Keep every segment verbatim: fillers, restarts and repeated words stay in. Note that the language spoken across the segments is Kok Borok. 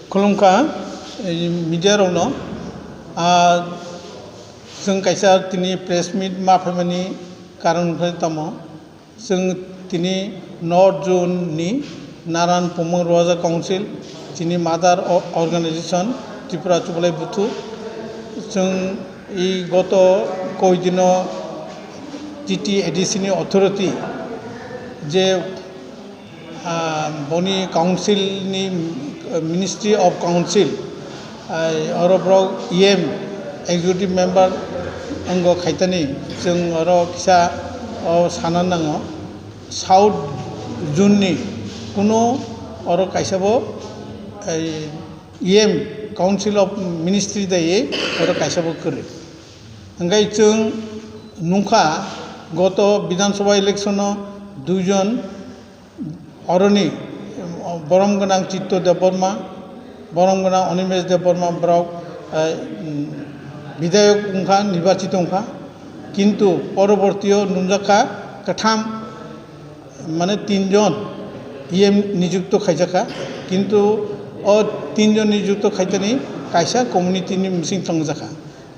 Khulumkha, eh, media rokno, ah, chwng kaisa tini press meet ma phaimani karon khe tamo, chwng tini North Zone ni Naran Pumang Roja Council, chini mother o-, organization Tripura Chubalai Buthu, chwng i goto koi dino T T A D C ni authority je ah, boni council ni, eh, Ministry of Council, ah, oro borok E M executive member wngkha khaitani, chwng oro kisa o sana nango, South Zone ni kuno oro kaisa bo, eh, E M Council of Ministry daiwi oro kaisa bo kwrwi. Hingke chwng nukha, goto Bidhan Sabha election o duijon oroni, borom gwnang Chitto Debbarma, borom gwnang Animesh Debbarma borok, eh, mm, bidhayok wngkha, nirbachito wngkha, kintu porobortio nunjakha kwtham, mane tinjon E M nijukto khaijakha, kintu o tinjon nijukto khaitani kaisa community ni bising thangjakha.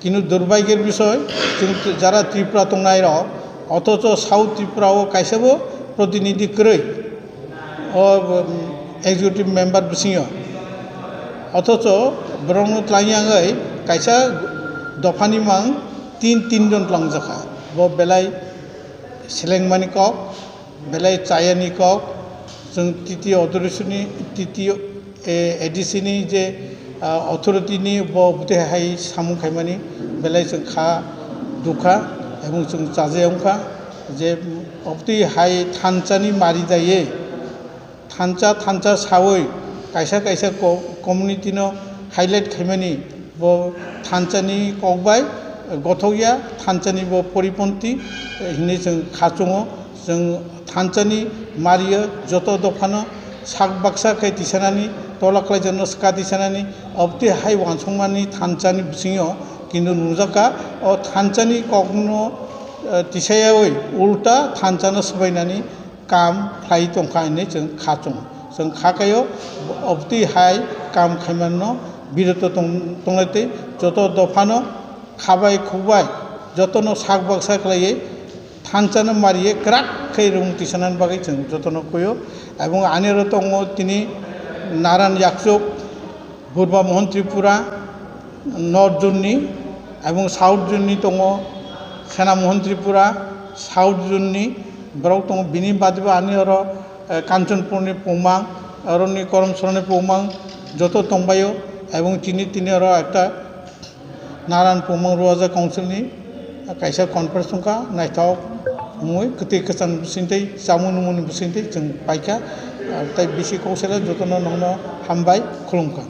Kintu durbaigyor bisoy, chwng t-, jara Tripura tongnai rok, othocho South Tripura o kaisa bo protinidhi kwrwi o, um, executive member bisingo. Othocho borokno twlangya wngwi kaisa dophani mang tin, tinjon twlangjakha. Bo belai selengmani kok, belai chayani kok, chwng T T authority ni, T T, eh, A D C ni je, ah, authority ni bo bwtwi hai samung khaimani belai chwng kha dukha, ebong chwng chaja wngkha je, obtwi hai thansa ni mari daiwi, thansa, thansa sawi kaisa kaisa co-, community no highlight khaimani bo thansa ni kok bai gothok ya, thansa ni bo poriponti, eh, hinwi chwng kha chungo. Chwng thansa ni mario joto dophano sak baksa khe tisanani, tola khlaijakno swka tisanani, obtwi hai uansukmani thansa ni bisingo kintu nukjakha o thansa ni kokno, eh, tisayawi ulta thansa no swbainani kam khlai tongkha hinwi chwng kha chungo. Chwng kha khaio, obtwi hai kam khaimanno biroto tong-, tonglai tei joto dophano khabai khukbai jotono sak baksa khlaiwi thansa no mariye kwrak khe rung tisanani bagwi chwng jotono kuio. Ebong ani oro tongo tini Naran Yakchuk, Purba Mohon Tripura, North Zone ni, ebong South Zone ni tongo Sena Mohon Tripura, South Zone ni borok tongo. Bini bade bo ani oro, eh, Kanchanpur ni Pungmang, oro ni Koromsora ni Pungmang joto tongbaio, ebong chini tini oro ekta Naran Pumang Roja Council ni kaisa conference wngkha, naithok wngwi kwtwi kwchang bisingtwi chamung nungmung ni bisingtwi chwng paikha, ah, tei bisi kok sele jotono nongno hambai khulumkha.